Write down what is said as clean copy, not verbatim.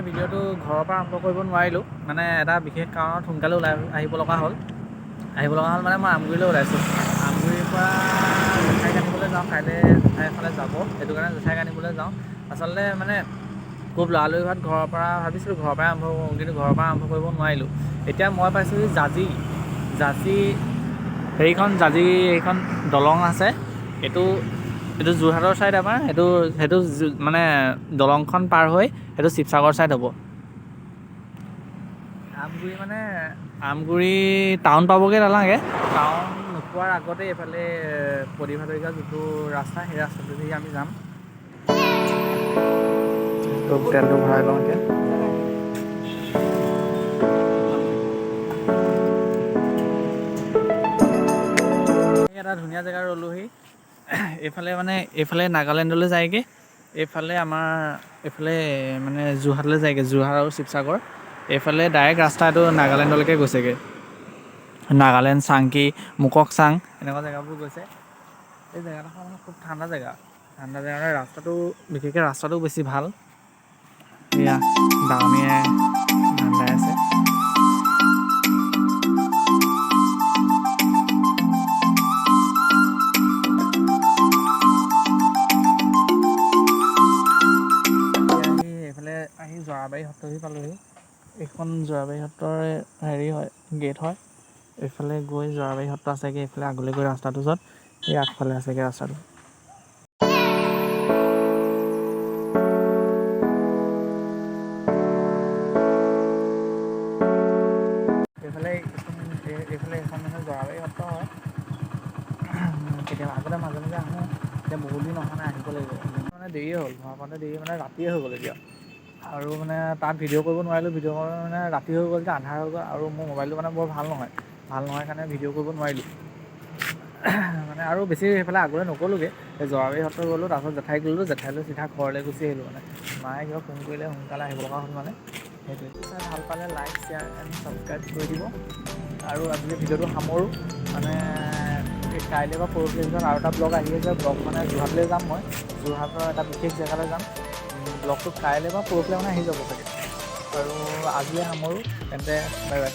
মানে ভিডিঅ'টো ঘৰৰ পৰা আৰম্ভ কৰিব নোৱাৰিলোঁ, মানে এটা বিশেষ কাৰণত সোনকালে ওলাই আহিব লগা হ'ল। আহিব লগা হ'ল মানে মই আমগুৰিলৈ ওলাইছোঁ। আমগুৰিৰ পৰা জেঠাইক আনিবলৈ যাওঁ, কাইলৈ জেঠাই এফালে যাব, সেইটো কাৰণে জেঠাইক আনিবলৈ যাওঁ। আচলতে মানে খুব লৰালৰি হোৱাত ঘৰৰ পৰা ভাবিছিলোঁ ঘৰৰ পৰাই আৰম্ভ কৰোঁ, কিন্তু ঘৰৰ পৰা আৰম্ভ কৰিব নোৱাৰিলোঁ। এতিয়া মই পাইছোঁহি জাঁজী। জাঁজী হেৰিখন, জাঁজী এইখন দলং আছে, এইটো এইটো যোৰহাটৰ ছাইড আমাৰ, সেইটো সেইটো মানে দলংখন পাৰ হৈ সেইটো শিৱসাগৰ ছাইড হ'ব। আমগুৰি মানে আমগুৰি টাউন পাবগৈ নালাগে, টাউন নোপোৱাৰ আগতে এইফালে প্ৰদীপ হাজৰিকা যিটো ৰাস্তা, সেই ৰাস্তাটোদি আমি যাম। তেলটো ভৰাই লওঁ এতিয়া। এটা ধুনীয়া জেগা ৰ'লোহি। এইফালে মানে এইফালে নাগালেণ্ডলৈ যায়গৈ, এইফালে আমাৰ এইফালে মানে যোৰহাটলৈ যায়গৈ, যোৰহাট আৰু শিৱসাগৰ। এইফালে ডাইৰেক্ট ৰাস্তা এইটো নাগালেণ্ডলৈকে গৈছেগৈ, নাগালেণ্ড, চাংকি, মুককচাং এনেকুৱা জেগাবোৰ গৈছে। এই জেগাডোখৰ মানে খুব ঠাণ্ডা জেগা, ঠাণ্ডা জেগা মানে ৰাস্তাটো বিশেষকৈ ৰাস্তাটো বেছি ভাল। এয়া দাৱনীয়ে ধান দাই আছে। আহি এইফালে আহি জৰাবাৰী সত্ৰহি পালোহি। এইখন জৰাবাৰী সত্ৰৰ হেৰি হয়, গেট হয়। এইফালে গৈ জৰাবাৰী সত্ৰ আছেগৈ, এইফালে আগলৈ গৈ ৰাস্তাটোৰ ওচৰত এই আগফালে আছেগৈ ৰাস্তাটো। এইফালে এইফালে এইখন মানে জৰাবাৰী সত্ৰ হয়। কেতিয়াবা আগতে মাজে মাজে আহোঁ, এতিয়া বহুত দিন অহা নাই, আহিব লাগিব। মানে দেৰিয়ে হ'ল, ঘৰ পাওঁতে দেৰি মানে ৰাতিয়ে হৈ গ'ল এতিয়া। আৰু মানে তাত ভিডিঅ' কৰিব নোৱাৰিলোঁ, ভিডিঅ' কৰিব মানে ৰাতি হৈ গ'ল যে, আন্ধাৰ হৈ গ'ল। আৰু মোৰ মোবাইলটো মানে বৰ ভাল নহয়, ভাল নহয় কাৰণে ভিডিঅ' কৰিব নোৱাৰিলোঁ মানে। আৰু বেছি সেইফালে আগলৈ নগ'লোগৈ, এই জৰাবাৰী সত্ৰ গ'লোঁ, তাৰপাছত জেঠাইক ল'লোঁ, জেঠাই লৈ চিধা ঘৰলৈ গুচি আহিলোঁ। মানে মায়ে কিবা ফোন কৰিলে, সোনকালে আহিব লগা হ'ল মানে সেইটোৱে। চাই ভাল পালে লাইক, শ্বেয়াৰ এণ্ড ছাবস্ক্ৰাইব কৰি দিব। আৰু আজিলৈ ভিডিঅ'টো সামৰোঁ, মানে কাইলৈ বা পৰহিলৈ ভিতৰত আৰু এটা ব্লগ আহি আছে। ব্লগ মানে যোৰহাটলৈ যাম মই, যোৰহাটৰ এটা বিশেষ জেগালৈ যাম। ব্লগটো কাইলৈ বা পৰহিলৈ মানে আহি যাব চাগে। আৰু আজিলৈ সামৰোঁ তেন্তে, বাই বাই।